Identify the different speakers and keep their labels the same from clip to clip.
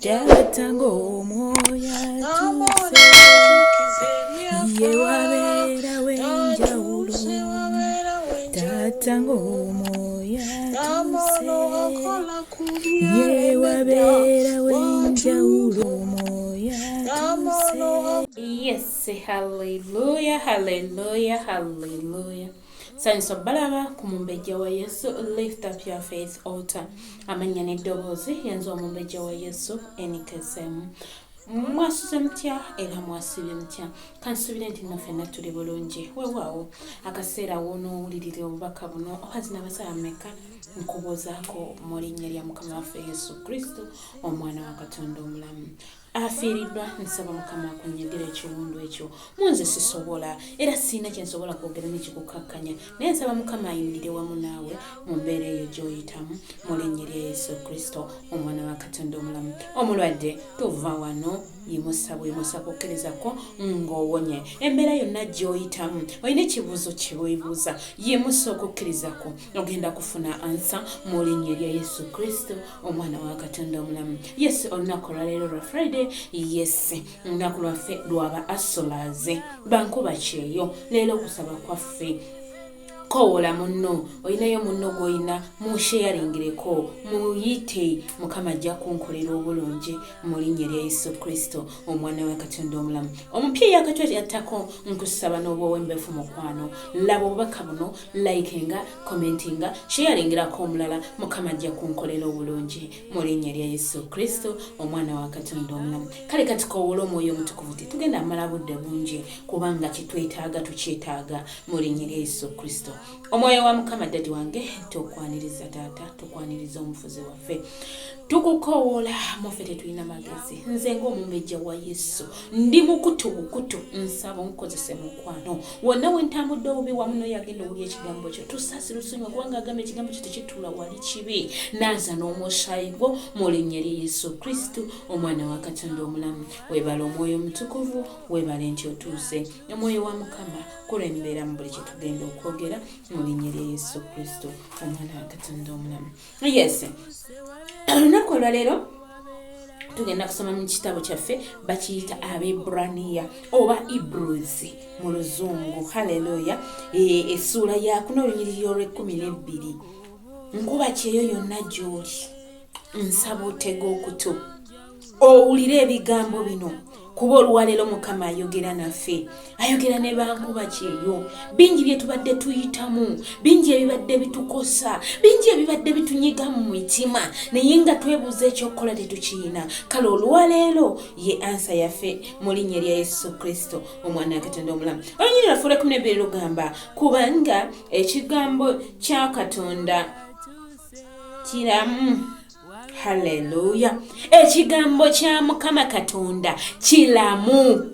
Speaker 1: Taata ng'omwoyo atuuse, ye wabeera w'enjawulo. Taata ng'omwoyo atuuse, ye wabeera w'enjawulo. Omwoyo atuuse. Yes, hallelujah, hallelujah, hallelujah. Sanyusa balaba ku mumbejja wa Yesu, Lift Up Your Faith Altar. Amannya n'eddoboozi yenze omumbejja wa Yesu Enikesemu. Mwasuze mutya era mwasibye mutya? Kansubire nti nno ffenna tuli bulungi. Weewaawo akaseera wonoowulirira obubaka buno oba zina basala mmeka, nkubuuzaako mu linnya lya Mukama waffe Yesu Kristo, omwana wa Katonda omulamu. Afiiriddwa, nsaba Mukama akunyegere ekiwundu ekyo mu nze. Sisobola era siina kye nsobola kwogera nekikukakkanya, naye nsaba Mukama ayimirire wamu naawe mu mbeera eyo gy'oyitamu mu linnya lya Yesu Kristo, omwana wa Katonda omulamu. Omulwadde, tuva wano, yimusa bwimusa kukkirizako ng'owonye embeera yonna gy'oyitamu. Olina ekibuuzo kye weebuuza, yimusa okukkirizako, ogenda kufuna answer mu linnya lya Yesu Kristo, omwana wa Katonda omulamu. Yes, olunaku olwaleero lwa Friday. Yes, olunaku lwaffe lwaba asolaze bankuba kyeyo. Leero okusaba kwaffe, kowola munno, olinayo munno gwolina, musheyaringireko, muyite. Mukama ajja kunkolera obulungi mu linnya lya Yesu Kristo, omwana wa Katonda omulamu. Omupya yakatwetattako, nkusaba n'obwowembefu, mukwano, laba obubaka buno, likinga, commentinga, sheyaringirako omulala. Mukama ajja kunkolera obulungi mu linnya lya Yesu Kristo, omwana wa Katonda omulamu. Kale kati kowola omwoyo omutukuvu, tetugenda mala budde bungi kubanga kitwetaaga, tukyetaaga mu linnya lya Yesu Kristo. Omwoyo wa Mukama, daddy wange, tukwaniriza taata, tukwaniriza omufuzi waffe, tukukowoola. Muffe tetulina magezi. Nze ng'omumbejja wa Yesu ndi mukutu bukutu, nsaba onkozese. Mukwano, wonna wentambudde obubi wamu noyagenda owuli ekigambo kyo, tusaasira, osonyiwa, kubanga agamba ekigambo kyo tekituula wali kibi. Naaza n'omusaayi gwo mu linnya lya Yesu Kristo, omwana wa Katonda omulamu. Weebale omwoyo omutukuvu, weebale nti otuuse. Omwoyo wa Mukama, kulembera mu buli kyetugenda okwogera mu linnya lya Yesu Kristo, omwana wa Katonda omulamu. Yes, olunaku olwaleero tugenda kusoma mu kitabo kyaffe bakiyita Abebraniya oba Hebrews mu Luzungu. Halleluya! Essuula yakuna, olunyiriri olw'e12. Nkuba kyeyo yonna gy'oli, nsaba otega okutu owulire ebigambo bino, kuba olwaleero Mukama ayogera naffe, ayogera ne bankuba kyeyo. Bingi bye tubadde tuyitamu, bingi ebibadde bitukosa, bingi ebibadde bitunyiga mu mitima, naye nga twebuuza ekyokukola tetukiyina. Kale olwaleero ye answer yaffe mu linnya lya Yesu Kristo, omwana wa Katonda omulamu. Olunyiriri lwaffe olw'e12 lugamba, "Kubanga ekigambo kya Katonda kiramu." Halleluya! Ekigambo kya Mukama Katonda kiramu.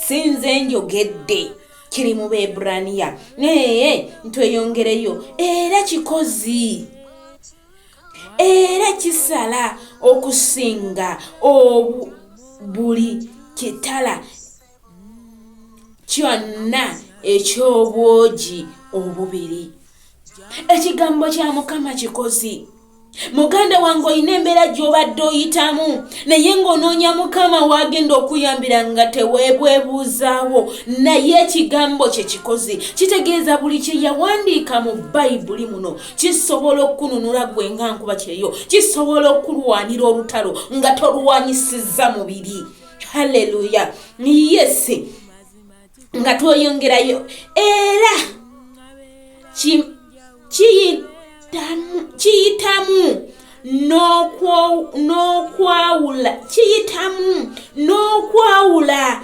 Speaker 1: Sinze njogedde, kiri mu Beeburaniya. Naye ntweyongereyo, "Era kikozi, era kisala okusinga obu buli kitala kyonna eky'obwogi obubiri." Ekigambo kya Mukama kikozi. Muganda wange, olina embeera gy'obadde oyitamu, naye ng'onoonya Mukama waagenda okuyambira nga teweebwebuuzaawo, naye ekigambo kye kikozi. Kitegeeza buli kye yawandiika mu Bayibuli muno kisobola okukununula gwe nga nkuba kyeyo, kisobola okulwanira olutalo nga tolwanyisizza mubiri. Halleluya! Yes, nga tweyongerayo, "Era kiyitamu n'okwawula, kiyitamu n'okwawula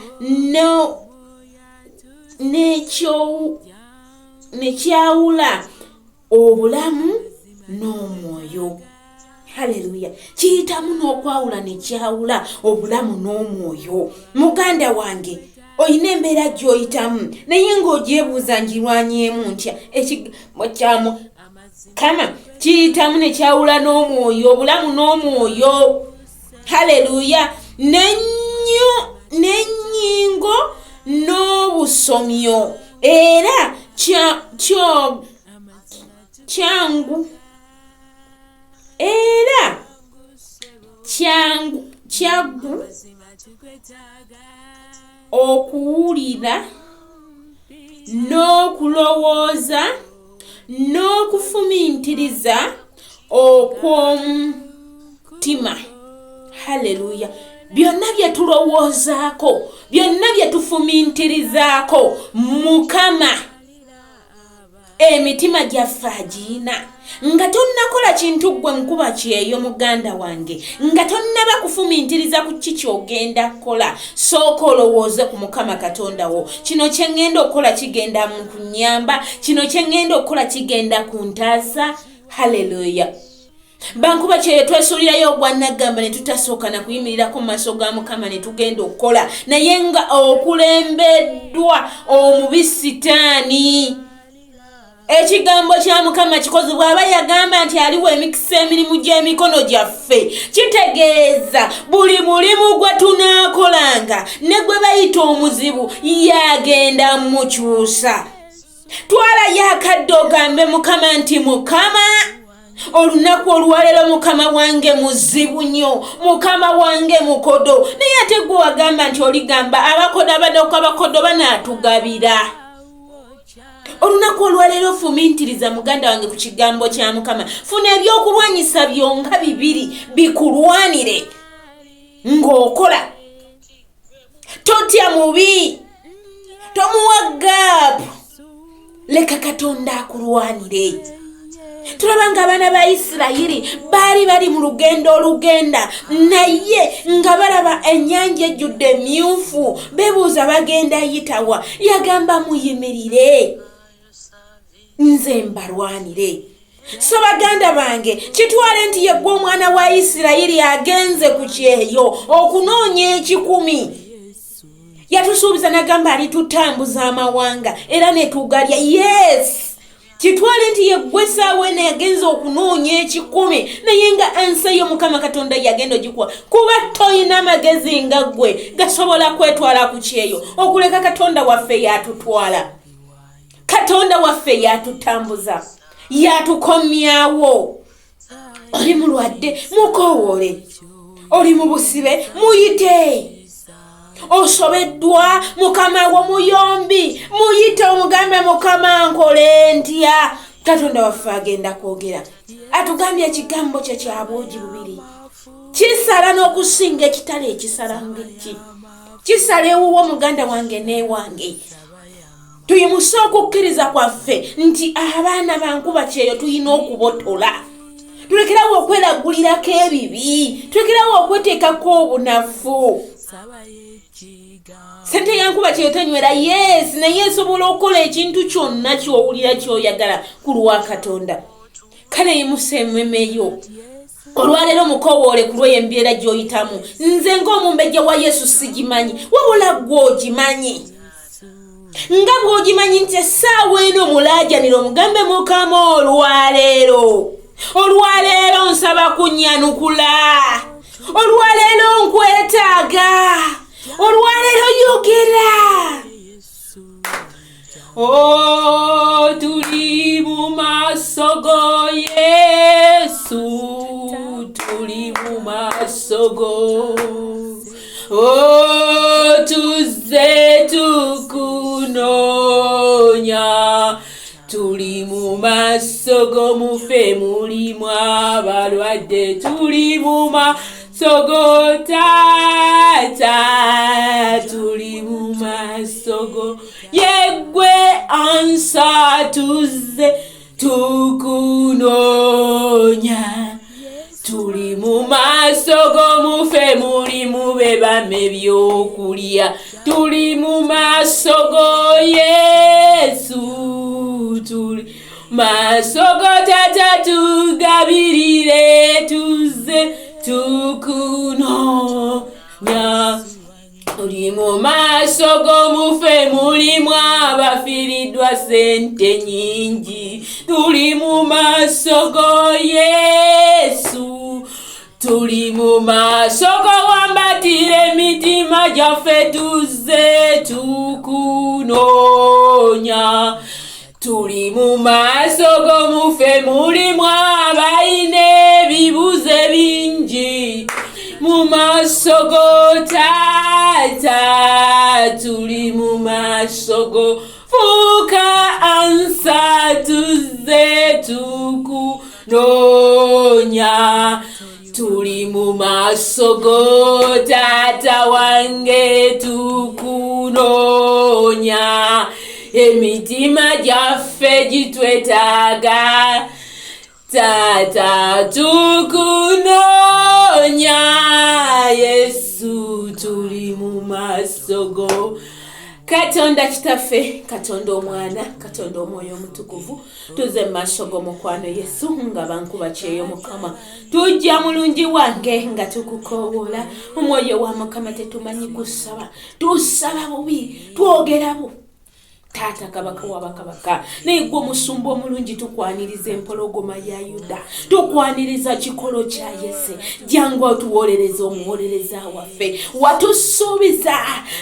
Speaker 1: nekyawula obulamu n'omwoyo." Haleluya! Kiyitamu n'okwawula nekyawula obulamu n'omwoyo. Muganda wange, olina embeera gy'oyitamu, naye ng'ogyebuuza, "Ngirwanyeemu ntya?" Ekigambo kyamu kama kiyitamu nekyawula n'omwoyo, obulamu n'omwoyo. Haleluya! "N'ennyingo n'obusomyo, era kyangu, era Kyangu okuwulira n'okulowooza n'okufumiitiriza okw'omutima. Haleluya! Byonna bye tulowoozaako, byonna bye tufumiitirizaako, Mukama emitima gyaffe agiina. Nga tonnakola kintu ggwe mukuba kyeyo muganda wange, nga tonnaba kufumintiriza ku ki ky'ogenda kukola, sooka olowooze ku Mukama Katonda wo. Kino kye ŋŋenda okukola kigenda mu kunnyamba, kino kye ŋŋenda okukola kigenda kuntaasa. Haleluya! Bankuba kyeyo twesuulirayo ogwa naggamba ne tutasooka na kuyimirirako mu maaso ga Mukama ne tugenda okukola, naye nga okulembeddwa omubi Sitaani. Ekigambo kya Mukama kikozi. Bw'aba yagamba nti aliwa emikisa emirimu gy'emikono gyaffe, kitegeeza buli mulimu gwe tunaakolanga ne gwe bayita omuzibu yagenda mukyusa. Twalayo akadde ogambe Mukama nti, Mukama, olunaku olwaleero Mukama wange muzibu nnyo, Mukama wange mukodo. Naye ate gwe wagamba nti oligamba abakodo abadoka abakodo banaatugabira. Olunaku olwaleero fumintiriza muganda wange ku kigambo kya Mukama. Funa ebyokulwanyisa byonga bibiri bikulwanire ng'okola. Totya mubi, tomuwa gaapu, leka Katonda akulwanire. Tulaba nga abaana ba Isirayiri baali bali mu lugendo olugenda, naye nga balaba ennyanja ejjudde emyufu, bebuuza bagenda yitawa. Yagamba muyimirire, nze mbalwanire. So baganda bange, kitwale nti yeggwe omwana wa Isirayiri agenze ku kyeyo okunoonya ekikumi. Yatusuubiza nagamba alitutambuza amawanga era netugalya. Yes, kitwale nti yeggwe essaawa eno yagenza okunoonya ekikumi, naye nga ansa yo Mukama Katonda yagenda ogikuwa, kuba toyina magezi nga ggwe gasobola kwetwala ku kyeyo okuleka Katonda waffe yatutwala. Katonda waffe yatutambuza, yatukomyawo. Oli mulwadde, mukowoole. Oli mu busibe, muyite. Osobeddwa, Mukama wo muyombi, muyite omugambe, Mukama nkole ntya? Katonda waffe agenda kwogera. Atugambye ekigambo kye kya buugi bubiri, kisala n'okusinga ekitala ekisala ngeki kisala ewuwo muganda wange n'ewange. Tuyimuse okukkiriza kwaffe nti abaana bankuba kyeyo tulina okubotola. Tulekerawo okweragulirako ebibi, tulekerawo okweteekako obunafu. Sente yankuba kyeyo tenywera, yes, naye esobola okukola ekintu kyonna ky'owulira ky'oyagala ku lwa Katonda. Kale yimusa emmemeyo olwaleero, mukowoole ku lweyo embeera gy'oyitamu. Nze ng'omumbejja wa Yesu sigimanyi, wabula ggwe ogimanyi. Nga bw'ogimanyi nti essaawa eno mulaajanira omugambe, Mukama, olwaleero, olwaleero nsaba kunyanukula, olwaleero nkwetaaga, olwaleero yogera. Oh, tuli mu maaso go Yesu, tuli mu maaso go. Oh, tuzze tukunoonya, tuli mu maaso go. Mufe mulimu abalwadde, tuli mu maaso go Taata, tuli mu maaso go. Yeggwe ansa, tuzze tukunoonya, tuli mu maaso go. Mufe mulimu be bama ebyokulya, tuli mu maaso go Yesu, tuli maaso go Tata, tugabirire, tuzze tukunoonya. Tuli mu maaso g'omufe mulimu abafiiriddwa sente nyingi, tuli mu maaso go Yesu, tuli mu maaso go. Wambatira emitima gyaffe, tuzze tukunoonya, tuli mu maaso g'omufe mulimu abalina ebibuzo bingi. maaso go taata, tuli mu maaso go. Fuuka answer, tuzze tukunoonya. Tuli mu maaso go taata wange, tukunoonya. Emitima gyaffe gitwetaaga taata, tukunoonya. Yesu, tuli mu maaso go. Katonda Kitaffe, Katonda Omwana, Katonda Omwoyo Omutukuvu, tuze mu maaso g'omukwano Yesu nga bankuba kyeyo. Mukama, tujja mulungi wange nga tukukoowoola. Omwoyo wa Mukama, tetumanyi kusaba, tusaba bubi, twogera bubi taata, kabaka wabakabaka. Naye gwe omusumba omulungi, tukwaniriza empologoma ya Yuda, tukwaniriza kikolo kya Yese. Jangu otuwolereza, omuwolereza waffe. Watusuubiza,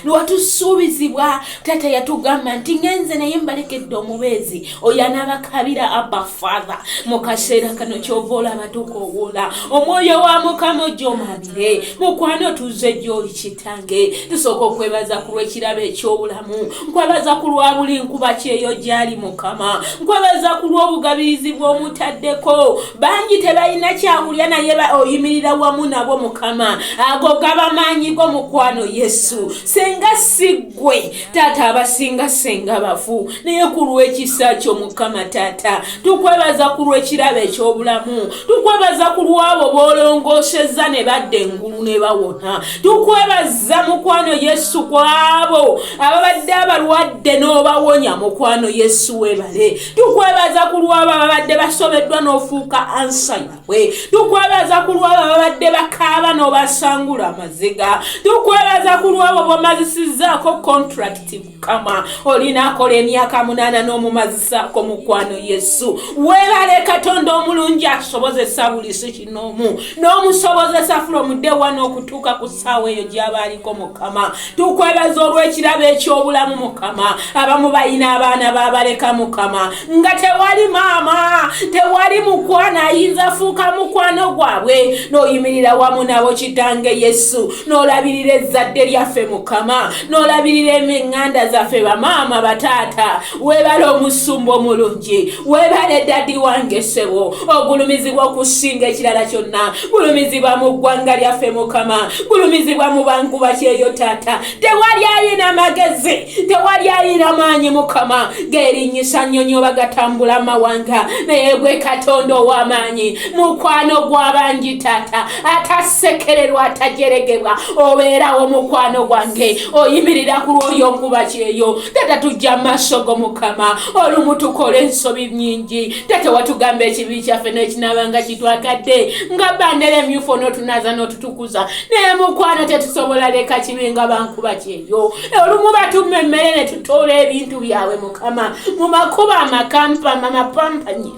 Speaker 1: watusuubizibwa taata. Yatugamba nti ngenze, naye mbalekedde omubeezi oyo anaabakabira, Abba Father. Mu kaseera kano kyova olaba tukoowoola omwoyo wa Mukama ojja omabire. Mukwano, tuze gy'oli kitange. Tusooka okwebaza ku lw'ekirabo eky'obulamu. Nkwebaza ku lwa buli nkuba kyeyo gyali Mukama. Nkwebaza ku lw'obugabirizi bw'omutaddeko. Bangi tebalina kyakulya, naye oyimirira wamu nabo Mukama. Ago gaba maanyi go mukwano Yesu. Senga si ggwe taata, abasinga senga bafu, naye ku lw'ekisa kyo Mukama taata, tukwebaza ku lw'ekirabo eky'obulamu. Tukwebaza ku lwabo b'olongoosezza ne badda engulu ne bawona. Tukwebaza mukwano Yesu ku abo ababadde abalwadde n'obawonya. Mukwano Yesu, webale. Tukwebaza ku lwabo ababadde basobeddwa n'ofuuka answer yaabwe. Tukwebaza ku lwabo ababadde bakaaba n'obasangula amaziga. Tukwebaza ku lwabo b'omazisizzaako contract. Mukama, olinakola emyaka 8 n'omumazisaako. Mukwano Yesu, weebale. Katonda omulungi asobozesa buli si kinoomu n'omusobozesa from day one okutuuka ku ssaawa eyo gy'aba aliko. Mukama, tukwebaza olw'ekirabo eky'obulamu. Mukama, abamu balina abaana babaleka Mukama, nga tewali maama, tewali mukwano ayinza fuuka mukwano gwabwe, n'oyimirira wamu nabo kitange Yesu, n'olabirira ezzadde lyaffe Mukama, n'olabirira emiŋŋanda zaffe, bamaama, bataata. Weebale omusumba omulungi, weebale daddy wange ssebo. Ogulumizibwa okusinga ekirala kyonna, gulumizibwa mu ggwanga lyaffe Mukama, gulumizibwa mu bantu bakyeyo taata. Tewali ayina magezi, tewali ayina maanyi Mukama gerinnyisa nnyonyi oba gatambula amawanga, naye gwe Katonda ow'amaanyi, mukwano gw'abangi taata, atasekererwa, atajeregebwa. Obeerawo mukwano gwange, oyimirira ku lwoyo nkuba kyeyo tata. Tujja maaso go Mukama. Olumu tukola ensobi nnyingi tata. Watugamba ekibi kyaffe n'ekinaabanga kitwakadde nga bandera emyufu, onootunaza n'otutukuza. Naye mukwano, tetusobola leka kibi nga bankuba kyeyo. Olumu batuma emmere ne tutoola ebintu byabwe Mukama, mu makubo amakampama amapampanye,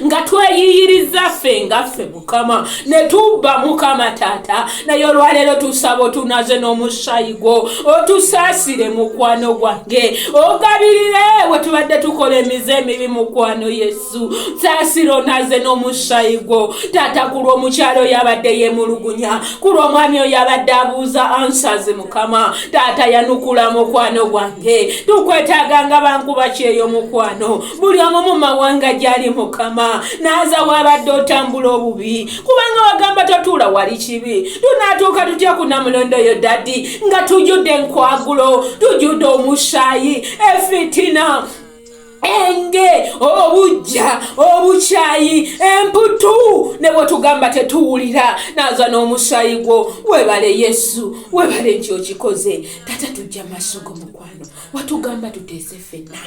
Speaker 1: nga tweyiyiriza ffe nga ffe Mukama, ne tubba Mukama taata. Naye olwaleero tusaba otunaze n'omusaayi gwo, otusaasire mukwano gwange, ogabirire we tubadde tukola emize emibi. Mukwano Yesu, saasira, onaze n'omusaayi gwo taata, ku lw'omukyalo oyo abadde yeemulugunya, ku lw'omwami oyo abadde abuuza answers. Mukama taata, yanukula mukwano gwange. Tukwetaaga nga bankuba kyeyo mukwano, buli omu mu mawanga gyali Mukama. Naaza waabadde otambula obubi, kubanga wagamba totuula wali kibi. Tunaatuuka tutya ku namulondo yo daddy, nga tujjudde enkwagulo, tujjudde omusaayi, efitina, enge, obujja, obukyayi, emputu, ne bwetugamba tetuwulira? Naaza n'omusaayi gwo. Webale Yesu, webale nti okikoze tata. Tujja maaso go mukwano. Watugamba tuteese ffenna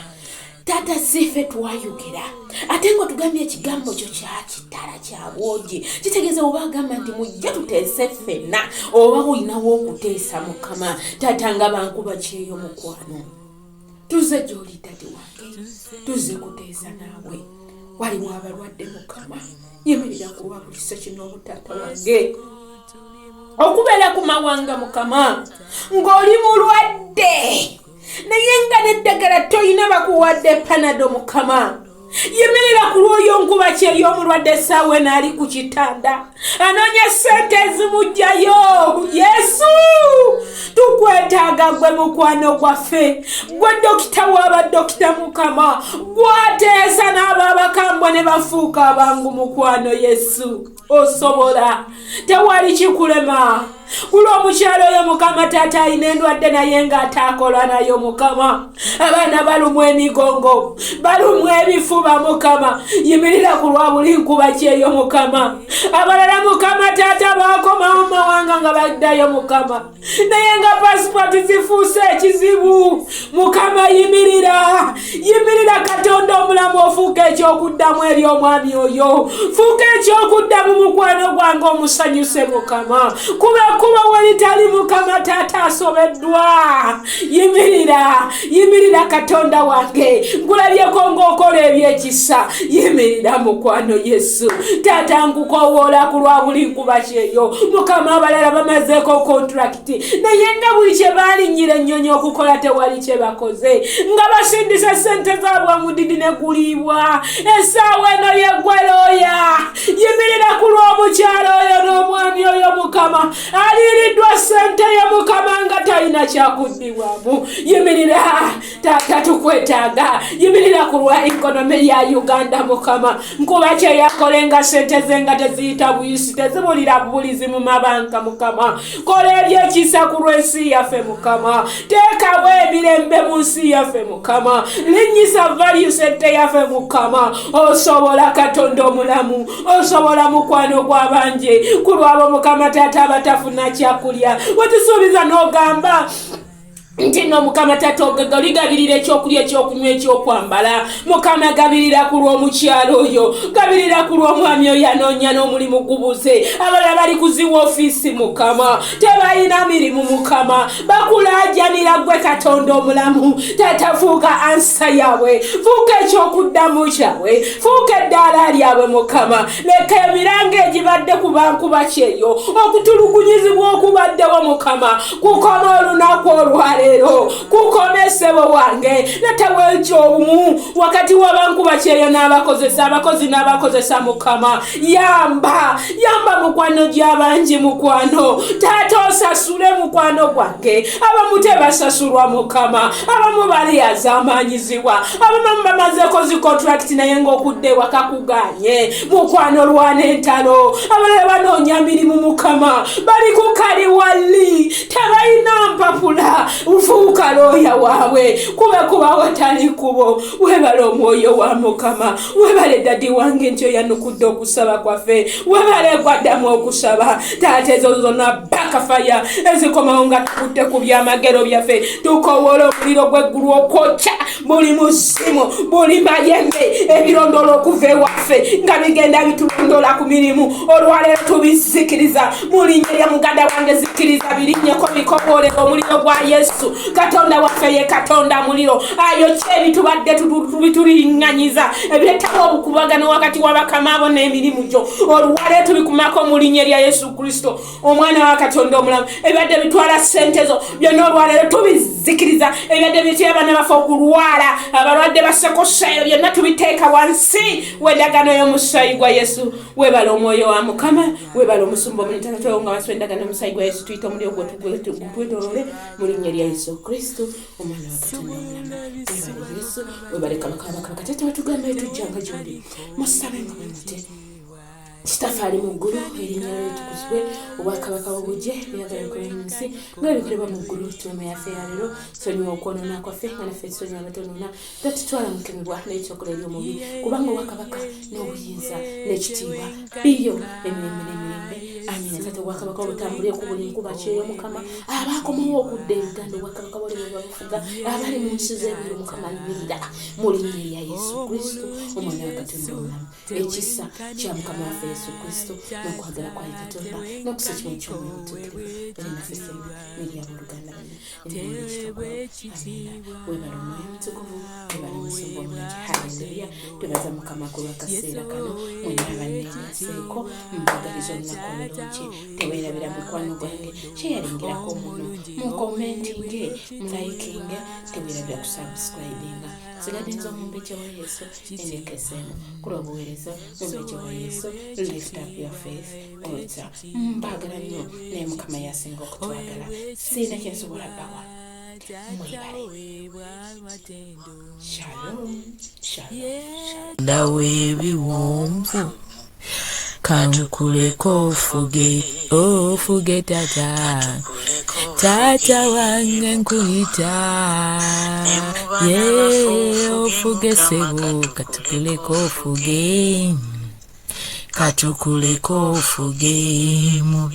Speaker 1: taata, si ffe twayogera, ate nga otugambye ekigambo kyo kyakitala kya bwogi. Kitegeeza oba agamba nti mujje tuteese ffenna, oba olinawo okuteesa Mukama taata nga bankuba kyeyo. Mukwano, tuze gy'oli daddy wange, tuze kuteesa naawe. Waliwo abalwadde Mukama, yimirira ku lwa buli ssekinoomu taata wange. Okubeera ku mawanga Mukama, ng'oli mulwadde naye nga n'eddagala toyina, bakuwadde Panado Mukama. Yimirira ku lw'oyo nkuba kyeyo omulwadde essaawa eno ali ku kitanda anoonya ssente ezimugjayo. Yesu, tukwetaaga gwe mukwano gwaffe, gwe dokita w'abadokita Mukama, gwateesa n'abo abakambwe ne bafuuka abangu. Mukwano Yesu, osobola, tewali kikulema. Kula omukyalo oyo Mukama taata alina endwadde naye ng'ataakola nayo Mukama. Abaana balumwa emigongo, balumwa ebifuba Mukama, yimirira ku lwa buli nkuba kyeyo Mukama. Abalala Mukama taata bakomawo mu mawanga nga baddayo Mukama, naye nga pasipooti zifuuse ekizibu. Mukama yimirira, yimirira Katonda omulamu, ofuuka ekyokuddamu eri omwami oyo, fuuka ekyokuddamu mukwano gwange omusanyuse Mukama. Kuba kuba weritali Mukama taata asobeddwa. Yimirira, yimirira Katonda wange, nkulabyeko ng'okola ebyekisa. Yimirira mukwano Yesu taata, nkukowoola ku lwa buli nkuba kyeyo Mukama. Abalala bamazeeko kontrakiti naye nga buli kye balinnyira ennyonyi okukola tewali kye bakoze, nga basindise sente zaabwe omudidi ne guliibwa. Essaawa eno yeggwe looya, yimirira ku lw'omukyalo oyo n'omwami oyo Mukama aliiriddwa sente ye Mukama nga talina kyakuddibwamu. Yimirira taata, tukwetaaga. Yimirira ku lwa economy ya Uganda Mukama. Nkuba kyeyakola nga sente ze nga teziyita buyisi, tezibulira bubulizi mu mabanka Mukama. Kola ebyekisa ku lw'ensi yaffe Mukama, teekawo emirembe mu nsi yaffe Mukama, linnyisa value sente yaffe Mukama. Osobola Katonda omulamu, osobola mukwano gw'abangi. Ku lwabo Mukama taata abatafuna kyakulya, wetusuubiza n'ogamba nti nno Mukama taata oligabirira ekyokulya, ekyokunywa, ekyokwambala. Mukama, gabirira ku lw'omukyalo oyo, gabirira ku lw'omwami oyo anoonya n'omulimu gubuze. Abalala bali kuziwa ofiisi Mukama, tebalina mirimu Mukama, bakulaajanira gwe Katonda omulamu. Taata, fuuka answer yaabwe, fuuka ekyokuddamu kyabwe, fuuka eddaala lyabwe Mukama. Leka emiranga egibadde ku bankuba kyeyo, okutulugunyizibwa okubaddewo Mukama, kukoma olunaku olwaleero, kukoma essebo wange. Leetawo ekyobumu wakati w'abankuba kyeyo n'abakozesa, abakozi n'abakozesa Mukama. Yamba, yamba mukwano gy'abangi mukwano taata, osasule mukwano gwange. Abamu tebasasulwa Mukama, abamu bali azaamanyizibwa, abamu bamazeeko zi contract naye ng'okudda ewaka kuganye. Mukwano, lwana entalo. Abalala banoonya mirimu Mukama, bali ku kaliwali, tebalina mpapula. Nfuuka looya waabwe, kuba kuba watali kubo. Webale omwoyo wa Mukama, webale daddy wange nti oyanukudde okusaba kwaffe, webale gwaddamu okusaba taata. Ezo zonna backfire ezikomawo nga tukutte ku byamagero byaffe, tukowoola omuliro gw'eggulu okwokya buli muzimu, buli mayembe ebirondoola okuva ewaffe nga bigenda bitulondoola ku mirimu. Olwaleero tubizikiriza mu linnya lya muganda wange. Zikiriza birinnyeko, bikowoolera omuliro gwa Yesu. Katonda waffe ye Katonda muliro, ayokya ebitubadde bituliŋŋanyiza, ebireetawo obukubagano wakati w'abakama abo n'emirimu gyo. Olwaleero tubikumako mu linnya lya Yesu Kristo, omwana wa Katonda omulamu. Ebibadde bitwala ssente zo byonna olwaleero tubizikiriza. Ebibadde bitya abaana baffe okulwala, abalwadde basekoseeyo, byonna tubiteeka wansi w'endagaano y'omusaayi gwa Yesu. Webala omwoyo wa Mukama, webala omusumba omunitatatewo nga wansi w'endagaano y'omusaayi gwa Yesu. Tuyita omuliro gwetwetolole mu linnya lya Yesu Kristo, omwana wa Katonda omulamu. Webale Yesu, webale Kabaka wabakabaka. Tete watugambayo tujjanga gyoli, musabe nga bwe mute. Kitaffe ali mu ggulu, erinnya lyo litukuzibwe, obwakabaka bwo bujje, byagala bikolebwe mu nsi nga bwe bikolebwa mu ggulu. Tuwe yaffe ya leero, sonyiwa okwonoona kwaffe nga naffe tusonyiwa abatonoona, totutwala mukemebwa, naye kyokola eri omubi, kubanga obwakabaka n'obuyinza n'ekitiibwa biyo emirembe n'emirembe. Amina. Taata, obwakabaka obutambulire ku buli nkuba kyeyo Mukama, abakomawo okudda e Uganda, obwakabaka bwali bwe babufuga, abali mu nsi z'ebweru. Mukama, yimirira mu linnya erya Yesu Kristo, omwana wa Katonda omulamu. Ekisa kya Mukama waffe Yesu Kristo n'okwagala kwa Katonda n'okusa ekimu ky'Omwoyo Omutuukirivu eri naffe ffenna n'eri abooluganda banne emirembe ekitaggwaawo. Amiina. Webale Omwoyo Omutukuvu, webale omusumba omulungi. Haleluya. Twebaza Mukama ku lw'akaseera kano. Mwenna abanneegaseeko, mbagaliza olunaku olulungi. Teweerabira, mukwano gwange, kyeyalingerako muno, mucommentinge, mulikinge, teweerabira kusubscribinga. Sigadde nze Omumbejja wa Yesu enekesemu kulwobuweereza. Mumbejja wa Yesu, lift up your faith altar. Mbaagala nnyo, naye Mukama yasinga okutwagala. Siina kyensobola bawa. Mwebale. Shalom, shalom, shalom.
Speaker 2: Ndawo ebiwonvu, kankuleko ofuge, ofuge tata, taata wange, nkuyita ye ofuge sebo, katukuleko ofuge, katukuleko ofuge mu